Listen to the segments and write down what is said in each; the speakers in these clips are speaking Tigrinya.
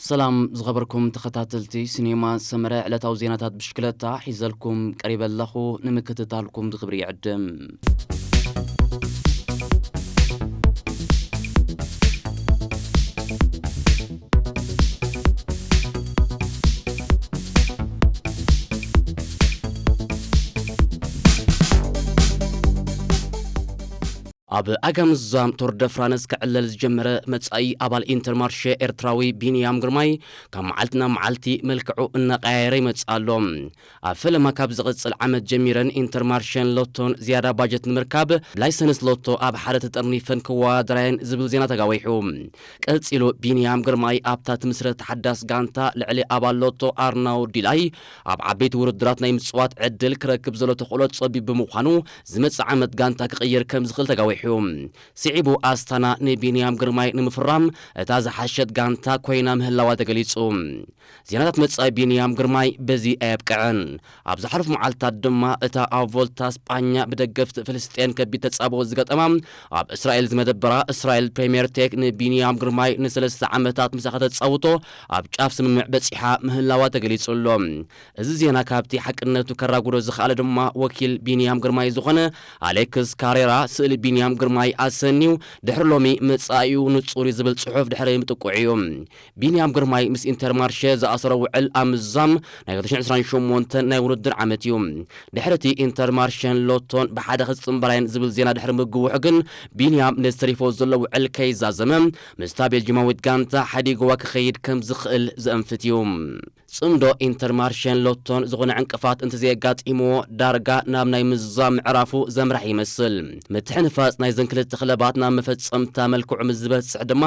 ሰላም ዝኸበርኩም ተኸታተልቲ ሲኔማ ሰመረ፣ ዕለታዊ ዜናታት ብሽክለታ ሒዘልኩም ቀሪበ ኣለኹ። ንምክትታልኩም ብኽብሪ ይዕድም። ኣብ ኣጋምዛ ቶር ደ ፍራንስ ክዕለል ዝጀመረ መጻኢ ኣባል ኢንተርማርሸ ኤርትራዊ ቢንያም ግርማይ ካብ መዓልቲ ናብ መዓልቲ መልክዑ እናቀያየረ ይመጽእ ኣሎ። ኣብ ፈለማ ካብ ዝቕጽል ዓመት ጀሚረን ኢንተርማርሸን ሎቶን ዝያዳ ባጀት ንምርካብ ብላይሰንስ ሎቶ ኣብ ሓደ ተጠርኒፈን ክወዳደራየን ዝብል ዜና ተጋዊሑ። ቀጺሉ ቢንያም ግርማይ ኣብታ ትምስረት ሓዳስ ጋንታ ልዕሊ ኣባል ሎቶ ኣርናው ዲላይ ኣብ ዓበይቲ ውድድራት ናይ ምጽዋት ዕድል ክረክብ ዘሎ ተኽእሎ ጸቢብ ብምዃኑ ዝመጽእ ዓመት ጋንታ ክቕይር ከም ዝኽእል ተጋዊሑ። ስዒቡ ኣስታና ንቢንያም ግርማይ ንምፍራም እታ ዝሓሸት ጋንታ ኮይና ምህላዋ ተገሊጹ። ዜናታት መጻኢ ቢንያም ግርማይ በዚ ኣየብቅዐን። ኣብ ዝሓለፉ መዓልታት ድማ እታ ኣብ ቮልታ ስጳኛ ብደገፍቲ ፍልስጤን ከቢድ ተጻብኦ ዝገጠማ ኣብ እስራኤል ዝመደበራ እስራኤል ፕሬምየር ቴክ ንቢንያም ግርማይ ንሰለስተ ዓመታት ምሳኻ ተጻውቶ ኣብ ጫፍ ስምምዕ በጺሓ ምህላዋ ተገሊጹ ኣሎ። እዚ ዜና ካብቲ ሓቅነቱ ከራጉዶ ዝኸኣለ ድማ ወኪል ቢንያም ግርማይ ዝኾነ ኣሌክስ ካሬራ ስእሊ ቢንያም ግርማይ ኣሰንዩ ድሕሪ ሎሚ መጻኢኡ ንጹር እዩ ዝብል ጽሑፍ ድሕሪ ምጥቁዕ እዩ። ቢንያም ግርማይ ምስ ኢንተርማርሸ ዝኣሰሮ ውዕል ኣብ ምዝዛም ናይ ክልተ ሽሕን ዕስራን ሸሞንተን ናይ ውድድር ዓመት እዩ። ድሕሪ እቲ ኢንተርማርሸን ሎቶን ብሓደ ክጽንበራየን ዝብል ዜና ድሕሪ ምግውሑ ግን ቢንያም ነቲ ተሪፎ ዘሎ ውዕል ከይዛዘመ ምስታ ቤልጂማዊት ጋንታ ሓዲግዋ ክኸይድ ከም ዝኽእል ዘእንፍት እዩ። ጽምዶ ኢንተርማርሸን ሎቶን ዝኾነ ዕንቅፋት እንተዘየጋጢምዎ ዳርጋ ናብ ናይ ምዝዛም ምዕራፉ ዘምራሕ ይመስል። ምትሕንፋጽ ናይዘን ክልተ ክለባት ናብ መፈጸምታ መልክዑ ምስ ዝበጽሕ ድማ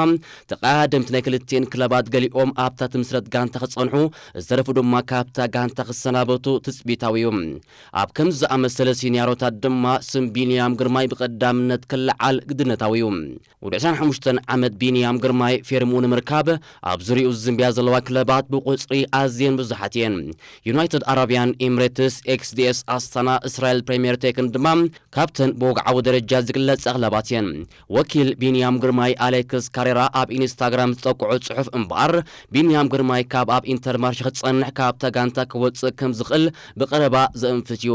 ተቐዳደምቲ ናይ ክልቲኤን ክለባት ገሊኦም ኣብታ ትምስረት ጋንታ ክጸንሑ፣ ዝተረፉ ድማ ካብታ ጋንታ ክሰናበቱ ትጽቢታዊ እዩ። ኣብ ከምዚ ዝኣመሰለ ሲኒያሮታት ድማ ስም ቢንያም ግርማይ ብቐዳምነት ክለዓል ግድነታዊ እዩ። ወዲ ዕስራን ሓሙሽተን ዓመት ቢንያም ግርማይ ፌርምኡ ንምርካብ ኣብ ዙሪኡ ዝዝንብያ ዘለዋ ክለባት ብቁጽሪ ኣዝየን ብዙሓት እየን። ዩናይትድ ኣረቢያን ኤምሬትስ፣ ኤክስዲኤስ ኣስታና፣ እስራኤል ፕሬምየር ቴክን ድማ ካብተን ብወግዓዊ ደረጃ ዝግለጻ ክለባት እየን። ወኪል ቢንያም ግርማይ ኣሌክስ ካሬራ ኣብ ኢንስታግራም ዝጠቅዖ ጽሑፍ እምበኣር፣ ቢንያም ግርማይ ካብ ኣብ ኢንተርማርሽ ክጸንሕ ካብታ ጋንታ ክወጽእ ከም ዝኽእል ብቐረባ ዘእንፍት እዩ።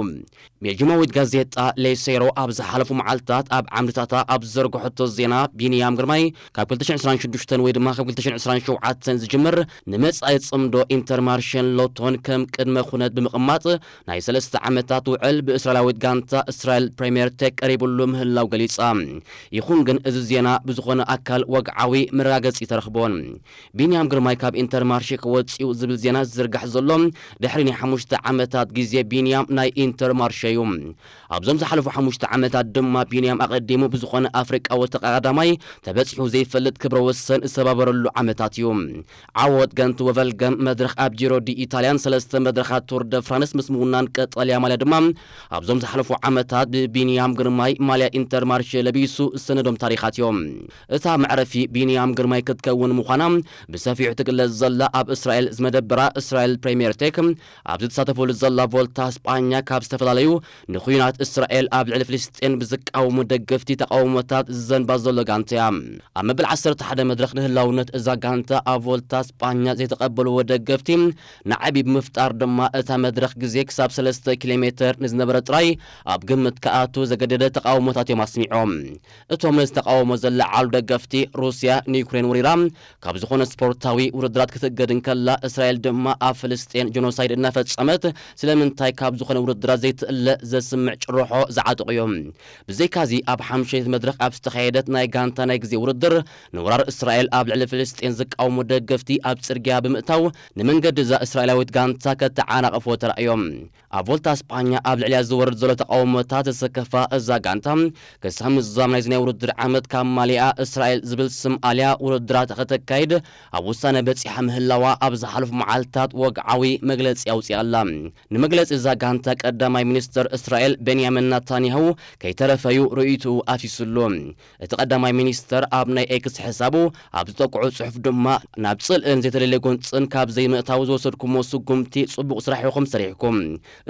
ቤልጂማዊት ጋዜጣ ሌሴሮ ኣብ ዝሓለፉ መዓልትታት ኣብ ዓምድታታ ኣብ ዝዘርግሐቶ ዜና፣ ቢንያም ግርማይ ካብ ክልተ ሽሕን ዕስራን ሽዱሽተን ወይ ድማ ካብ ክልተ ሽሕን ዕስራን ሸውዓተን ዝጅምር ንመጻኢ ጽምዶ ኢንተርማርሸን ሎቶን ከም ቅድመ ኩነት ብምቕማጥ፣ ናይ ሰለስተ ዓመታት ውዕል ብእስራኤላዊት ጋንታ እስራኤል ፕሬምየር ቴክ ቀሪቡሉ ምህላው ገሊጻ። ይኹን ግን፣ እዚ ዜና ብዝኾነ ኣካል ወግዓዊ መረጋገጺ ተረኽቦን። ቢንያም ግርማይ ካብ ኢንተርማርሼ ክወጽእ እዩ ዝብል ዜና ዝዝርጋሕ ዘሎ ድሕሪ ናይ ሓሙሽተ ዓመታት ግዜ ቢንያም ናይ ኢንተርማርሼ እዩ። ኣብዞም ዝሓለፉ ሓሙሽተ ዓመታት ድማ ቢንያም ኣቐዲሙ ብዝኾነ ኣፍሪቃዊ ተቐዳዳማይ ተበጺሑ ዘይፈልጥ ክብረ ወሰን ዝሰባበረሉ ዓመታት እዩ። ዓወት ገንት ወቨልገም መድረኽ ኣብ ጂሮ ዲ ኢታልያን ሰለስተ መድረኻት ቱር ደ ፍራንስ ምስ ምውናን ቀጠልያ ማልያ ድማ ኣብዞም ዝሓለፉ ዓመታት ብቢንያም ግርማይ ማልያ ኢንተርማርሼ ለቢሱ ዝሰነዶም ታሪኻት እዮም። እታ መዕረፊ ቢንያም ግርማይ ክትከውን ምዃና ብሰፊሑ ትግለጽ ዘላ ኣብ እስራኤል ዝመደበራ እስራኤል ፕሬምየር ቴክ ኣብ ዝተሳተፈሉ ዘላ ቮልታ ስጳኛ ካብ ዝተፈላለዩ ንኹናት እስራኤል ኣብ ልዕሊ ፍልስጤን ብዝቃወሙ ደገፍቲ ተቃውሞታት ዝዘንባ ዘሎ ጋንታ እያ። ኣብ መበል ዓሰርተ ሓደ መድረኽ ንህላውነት እዛ ጋንታ ኣብ ቮልታ ስጳኛ ዘይተቐበልዎ ደገፍቲ ናዕቢ ብምፍጣር ድማ እታ መድረኽ ግዜ ክሳብ ሰለስተ ኪሎ ሜተር ንዝነበረ ጥራይ ኣብ ግምት ክኣቱ ዘገደደ ተቃውሞታት እዮም ኣስሚዖም። እቶም ነዚ ተቃውሞ ዘለዓሉ ደገፍቲ፣ ሩስያ ንዩክሬን ወሪራ ካብ ዝኾነ ስፖርታዊ ውድድራት ክትእገድ እንከላ፣ እስራኤል ድማ ኣብ ፍልስጤን ጀኖሳይድ እናፈጸመት ስለምንታይ ካብ ዝኾነ ውድድራት ዘይትእለ ዘስምዕ ጭርሖ ዝዓጠቑ እዮም። ብዘይካዚ ኣብ ሓምሸይቲ መድረኽ ኣብ ዝተኻየደት ናይ ጋንታ ናይ ግዜ ውድድር ንወራር እስራኤል ኣብ ልዕሊ ፍልስጤን ዝቃወሙ ደገፍቲ ኣብ ጽርግያ ብምእታው ንመንገዲ እዛ እስራኤላዊት ጋንታ ከተዓናቕፍዎ ተራእዮም። ኣብ ቮልታ ስጳኛ ኣብ ልዕሊያ ዝወርድ ዘሎ ተቃውሞታት ዘሰከፋ እዛ ጋንታ ክሳብ ምዝዛም ናይዚ ናይ ውድድር ዓመት ካብ ማሊኣ እስራኤል ዝብል ስም ኣልያ ውድድራት ከተካይድ ኣብ ውሳነ በጺሓ ምህላዋ ኣብ ዝሓለፉ መዓልትታት ወግዓዊ መግለጺ ኣውጺኣ ኣላ። ንመግለጺ እዛ ጋንታ ቀዳማይ ሚኒስተር እስራኤል ቤንያሚን ናታንያሁ ከይተረፈዩ ርእይትኡ ኣፊሱሉ። እቲ ቀዳማይ ሚኒስተር ኣብ ናይ ኤክስ ሕሳቡ ኣብ ዝጠቅዖ ጽሑፍ ድማ ናብ ጽልእን ዘይተደልየ ጎንጽን ካብ ዘይምእታው ዝወሰድኩሞ ስጉምቲ ጽቡቕ ስራሕ ኢኹም ሰሪሕኩም።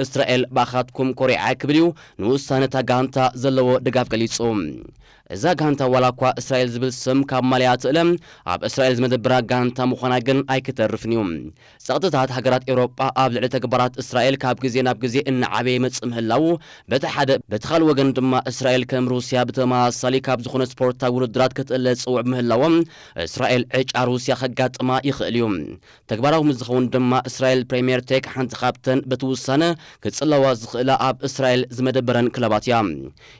እስራኤል ብኣኻትኩም ኮሪዓ ክብል እዩ ንውሳነ እታ ጋንታ ዘለዎ ድጋፍ ገሊጹ። እዛ ጋንታ ዋላ እኳ እስራኤል ዝብል ስም ካብ ማልያ ትእለ፣ ኣብ እስራኤል ዝመደበራ ጋንታ ምዃና ግን ኣይክተርፍን እዩ። ጸቕጥታት ሃገራት ኤውሮጳ ኣብ ልዕሊ ተግባራት እስራኤል ካብ ግዜ ናብ ግዜ እናዓበየ ይመጽእ ምህላዉ፣ በቲ ሓደ፣ በቲ ካልእ ወገን ድማ እስራኤል ከም ሩስያ ብተመሳሳሊ ካብ ዝኾነ ስፖርታዊ ውድድራት ክትእለ ዝጽውዕ ምህላዎም፣ እስራኤል ዕጫ ሩስያ ከጋጥማ ይኽእል እዩ። ተግባራዊ ምስ ዝኸውን ድማ እስራኤል ፕሪምየር ቴክ ሓንቲ ካብተን በቲ ውሳነ ክጽለዋ ዝኽእላ ኣብ እስራኤል ዝመደበረን ክለባት እያ።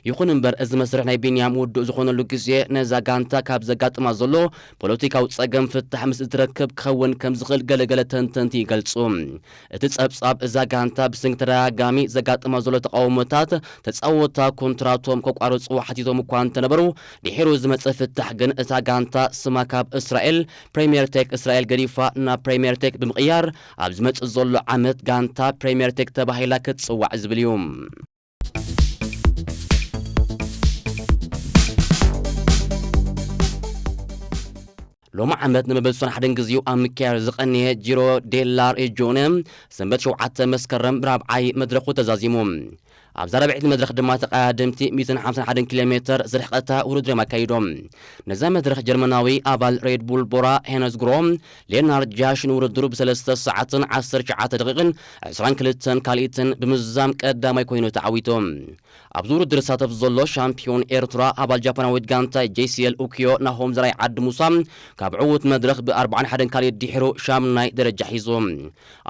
ይኹን እምበር እዚ መስርሕ ናይ ቢንያም ውዱእ ዝኾነሉ ግዜ ነዛ ጋንታ ካብ ዘጋጥማ ዘሎ ፖለቲካዊ ጸገም ፍታሕ ምስ እትረክብ ክኸውን ከም ዝኽእል ገለገለ ተንተንቲ ይገልጹ። እቲ ጸብጻብ እዛ ጋንታ ብሰንኪ ተደጋጋሚ ዘጋጥማ ዘሎ ተቃውሞታት ተጻወታ ኮንትራቶም ከቋርጽዎ ሓቲቶም እኳ እንተነበሩ ድሒሩ ዝመጸ ፍታሕ ግን እታ ጋንታ ስማ ካብ እስራኤል ፕሪምየር ቴክ እስራኤል ገዲፋ ናብ ፕሪምየር ቴክ ብምቕያር ኣብ ዝመጽእ ዘሎ ዓመት ጋንታ ፕሪምየር ቴክ ተባሂላ ክትጽዋዕ ዝብል እዩ። ሎሚ ዓመት ንመበል ሓደን ግዜኡ ኣብ ምክያድ ዝቐነየ ጂሮ ዴላ ሬጂዮነ ሰንበት ሸውዓተ መስከረም ብራብዓይ መድረኹ ተዛዚሙ። ኣብዛ ራብዐይቲ መድረኽ ድማ ተቐዳደምቲ ሚእትን ሓምሳን ሓደን ኪሎ ሜተር ዝርሕቐታ ውድድር እዮም ኣካይዶም። ነዛ መድረኽ ጀርመናዊ ኣባል ሬድ ቡል ቦራ ሄነዝግሮ ሌናርድ ጃሽ ንውድድሩ ብሰለስተ ሰዓትን ዓሰርተ ትሽዓተ ደቂቕን ዕስራን ክልተን ካልኢትን ብምዝዛም ቀዳማይ ኮይኑ ተዓዊቱ። ኣብዚ ውድድር ዝሳተፍ ዘሎ ሻምፒዮን ኤርትራ ኣባል ጃፓናዊት ጋንታ ጄሲኤል ኡኪዮ ናሆም ዘርኣይ ዓዲ ሙሳ ካብ ዕዉት መድረኽ ብኣርባዓን ሓደን ካልኢት ድሒሩ ሻምናይ ደረጃ ሒዙ።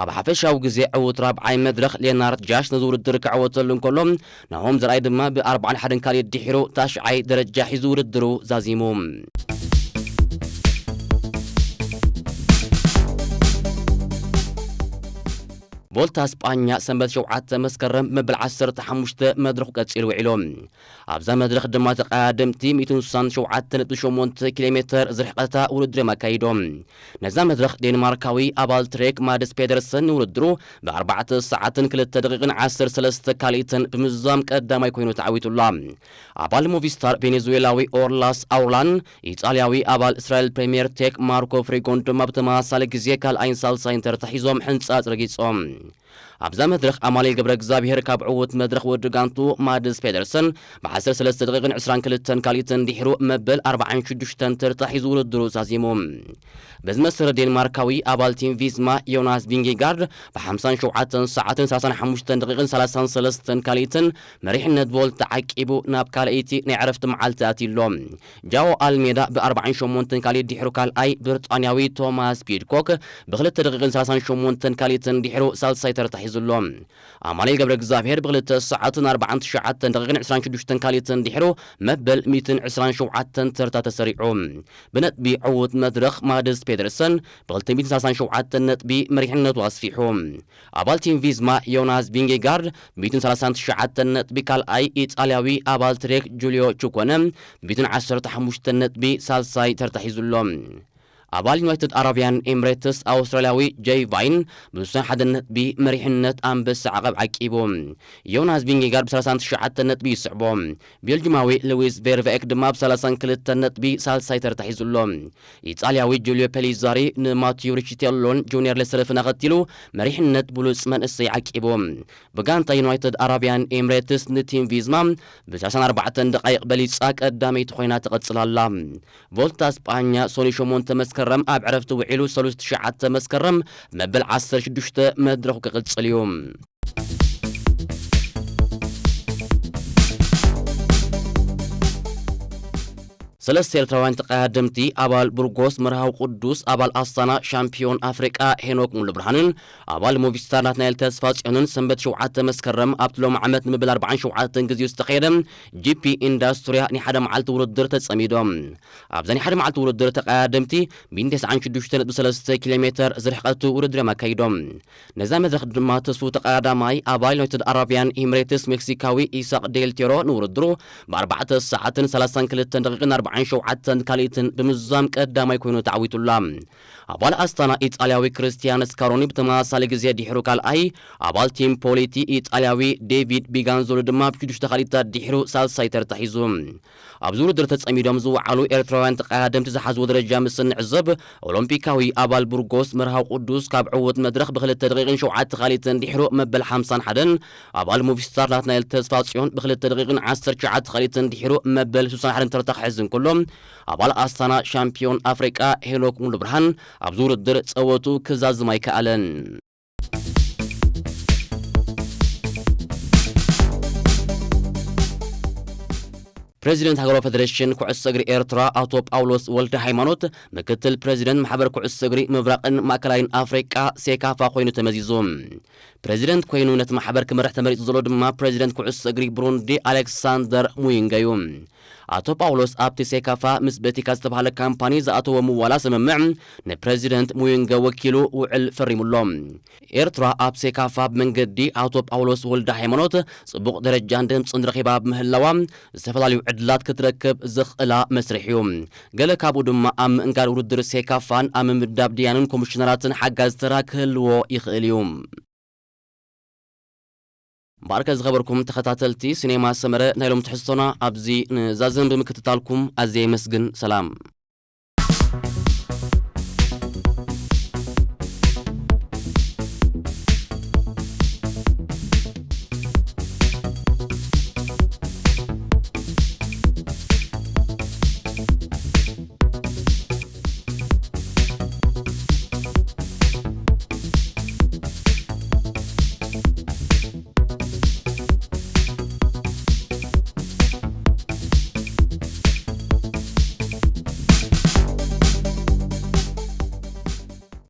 ኣብ ሓፈሻዊ ግዜ ዕዉት ራብዓይ መድረኽ ሌናርድ ጃሽ ነዚ ውድድር ክዕወተሉ እንከሎ፣ ናሆም ዘርኣይ ድማ ብኣርባዓን ሓደን ካልኢት ድሒሩ ታሽዓይ ደረጃ ሒዙ ውድድሩ ዛዚሙ። ቮልታ ስጳኛ ሰንበት ሸውዓተ መስከረም መበል ዓሰርተ ሓሙሽተ መድረኹ ቀጺሉ ውዒሉ። ኣብዛ መድረኽ ድማ ተቐዳደምቲ ሚእትን ስሳን ሸውዓተ ነጥቢ ሸሞንተ ኪሎ ሜተር ዝርሕቐታ ውድድር እዮም ኣካይዶም። ነዛ መድረኽ ዴንማርካዊ ኣባል ትሬክ ማድስ ፔደርሰን ንውድድሩ ብኣርባዕተ ሰዓትን ክልተ ደቂቕን ዓሰርተ ሰለስተ ካልኢትን ብምዝዛም ቀዳማይ ኮይኑ ተዓዊቱላ። ኣባል ሞቪስታር ቬኔዙዌላዊ ኦርላስ ኣውላን ኢጣልያዊ ኣባል እስራኤል ፕሪምየር ቴክ ማርኮ ፍሪጎን ድማ ብተመሳሳሊ ግዜ ካልኣይን ሳልሳይን ተርታ ሒዞም ሕንጻጽ ረጊጾም። ኣብዛ መድረኽ ኣማኑኤል ገብረ እግዚኣብሔር ካብ ዕዉት መድረኽ ወዲ ጋንቱ ማድስ ፔደርሰን ብ ዓሰርተ ሰለስተ ደቂቕን ዕስራን ክልተን ካልኢትን ድሒሩ መበል ኣርባዓን ሽዱሽተን ተርታ ሒዙ ውድድሩ ዛዚሙ። በዚ መሰረት ዴንማርካዊ ኣባል ቲም ቪዝማ ዮናስ ቪንጌጋርድ ብ ሓምሳን ሸውዓተን ሰዓትን ሰላሳን ሓሙሽተን ደቂቕን ሰላሳን ሰለስተን ካልኢትን መሪሕነት ቮልታ ዓቂቡ ናብ ካልኣይቲ ናይ ዕረፍቲ መዓልቲ ኣትዩ ኣሎ። ጃኦ ኣልሜዳ ብ ኣርባዓን ሸሞንተን ካልኢት ድሕሩ ካልኣይ፣ ብሪጣንያዊ ቶማስ ፒድኮክ ብክልተ ደቂቕን ሰላሳን ሸሞንተን ካልኢትን ድሕሩ ሳልሳይ ተርታ ሒዙ ኣሎ። ኣማኑኤል ገብረ እግዚኣብሔር ብክልተ ሰዓትን ኣርባዓን ትሽዓተን ደቂቕን ዕስራን ሽዱሽተን ካልኢትን ድሕሩ መበል ሚእትን ዕስራን ሸውዓተን ተርታ ተሰሪዑ። ብነጥቢ ዕዉት መድረኽ ማድስ ፔደርሰን ብክልተ ሚእትን ሰላሳን ሸውዓተን ነጥቢ መሪሕነቱ ኣስፊሑ። ኣባል ቲም ቪዝማ ዮናስ ቪንጌጋርድ ብ ሚእትን ሰላሳን ትሽዓተን ነጥቢ ካልኣይ፣ ኢጣልያዊ ኣባል ትሬክ ጁልዮ ቹኮነ ብ ሚእትን ዓሰርተ ሓሙሽተን ነጥቢ ሳልሳይ ተርታ ሒዙ ኣሎ። ኣባል ዩናይትድ ኣረብያን ኤምሬትስ ኣውስትራልያዊ ጀይ ቫይን ብስሳን ሓደን ነጥቢ መሪሕነት ኣንበሳ ዓቐብ ዓቂቡ። ዮናስ ቪንጌጋርድ ብ ሰላሳን ትሽዓተን ነጥቢ ይስዕቦ። ቤልጅማዊ ሉዊስ ቬርቨኤክ ድማ ብ ሰላሳን ክልተን ነጥቢ ሳልሳይ ተርታ ሒዙ ኣሎ። ኢጣልያዊ ጁልዮ ፔሊዛሪ ንማቲዩ ሪቺቴሎን ጁኒየር ሌሰልፍን ኣኸቲሉ መሪሕነት ብሉጽ መንእሰይ ዓቂቡ። ብጋንታ ዩናይትድ ኣረብያን ኤምሬትስ ንቲም ቪዝማ ብ ሰላሳን ኣርባዕተን ደቃይቕ በሊጻ ቀዳመይቲ ኮይና ትቐጽል ኣላ። ቮልታ ስጳኛ ሶኒ ሸሞንተ መስከረም ኣብ ዕረፍቲ ውዒሉ ሰሉስ ትሽዓተ መስከረም መበል ዓሰርተ ሽዱሽተ መድረኹ ክቕጽል እዩ። ሰለስተ ኤርትራውያን ተቐዳደምቲ ኣባል ቡርጎስ መርሃዊ ቅዱስ፣ ኣባል ኣስታና ሻምፒዮን ኣፍሪቃ ሄኖክ ሙሉብርሃንን ኣባል ሞቪስታር ናትናኤል ተስፋጽዮንን ሰንበት ሸውዓተ መስከረም ኣብቲ ሎሚ ዓመት ንምብል ኣርባዓን ሸውዓተን ግዜኡ ዝተኻየደ ጂፒ ኢንዳስትሪያ ናይ ሓደ መዓልቲ ውድድር ተጸሚዶም። ኣብዛ ናይ ሓደ መዓልቲ ውድድር ተቐዳደምቲ ብ ተስዓን ሽዱሽተ ነጥቢ ሰለስተ ኪሎ ሜተር ዝርሕቐቱ ውድድር እዮም ኣካይዶም። ነዛ መድረኽ ድማ ተስፉ ተቐዳዳማይ ኣባል ዩናይትድ ኣረብያን ኤምሬትስ ሜክሲካዊ ኢሳቅ ዴል ቴሮ ንውድድሩ ብ ኣርባዕተ ሰዓትን ሰላሳን ክልተን ደቂቕን ኣርባዓን ሸውዓተን ካልኢትን ብምዝዛም ቀዳማይ ኮይኑ ተዓዊቱላ። ኣባል ኣስታና ኢጣልያዊ ክርስቲያን ስካሮኒ ብተመሳሳሊ ግዜ ድሕሩ ካልኣይ፣ ኣባል ቲም ፖሊቲ ኢጣልያዊ ዴቪድ ቢጋንዞሉ ድማ ብሽዱሽተ ካልኢታት ድሕሩ ሳልሳይ ተርታ ሒዙ። ኣብዚ ውድድር ተጸሚዶም ዝወዓሉ ኤርትራውያን ተቐዳደምቲ ዝሓዝዎ ደረጃ ምስ እንዕዘብ፣ ኦሎምፒካዊ ኣባል ቡርጎስ መርሃዊ ቅዱስ ካብ ዕዉት መድረኽ ብክልተ ደቂቕን ሸውዓተ ካልኢትን ድሕሩ መበል ሓምሳን ሓደን፣ ኣባል ሙቪስታር ናትናኤል ተስፋጽዮን ብክልተ ደቂቕን ዓሰርተ ትሽዓተ ካልኢትን ድሕሩ መበል ስሳን ሓደን ተርታ ክሕዝ እንከሎ፣ ኣባል ኣስታና ሻምፒዮን ኣፍሪቃ ሄኖክ ሙሉብርሃን ኣብዚ ውድድር ጸወቱ ክዛዝም ኣይከኣለን። ፕሬዚደንት ሃገራዊ ፌዴሬሽን ኩዕሶ እግሪ ኤርትራ ኣቶ ጳውሎስ ወልደ ሃይማኖት፣ ምክትል ፕሬዚደንት ማሕበር ኩዕሶ እግሪ ምብራቕን ማእከላይን ኣፍሪቃ ሴካፋ ኮይኑ ተመዚዙ። ፕሬዚደንት ኮይኑ ነቲ ማሕበር ክመርሕ ተመሪጹ ዘሎ ድማ ፕሬዚደንት ኩዕሶ እግሪ ብሩንዲ ኣሌክሳንደር ሙይንገ እዩ። ኣቶ ጳውሎስ ኣብቲ ሴካፋ ምስ ቤቲካ ዝተባህለ ካምፓኒ ዝኣተዎ ምዋላ ስምምዕ ንፕሬዚደንት ሙይንገ ወኪሉ ውዕል ፈሪሙሎ። ኤርትራ ኣብ ሴካፋ ብመንገዲ ኣቶ ጳውሎስ ወልደ ሃይማኖት ጽቡቕ ደረጃን ድምጽን ረኺባ ብምህላዋ፣ ዝተፈላለዩ ዕድላት ክትረክብ ዘኽእላ መስርሕ እዩ። ገለ ካብኡ ድማ ኣብ ምእንጋድ ውድድር ሴካፋን ኣብ ምምዳብ ድያኑን ኮሚሽነራትን ሓጋዚ ተራ ክህልዎ ይኽእል እዩ። እምበኣርከ ዝኸበርኩም ተኸታተልቲ ሲኔማ ሰመረ፣ ናይ ሎም ትሕዝቶና ኣብዚ ንዛዘም። ብምክትታልኩም ኣዝየ የመስግን። ሰላም።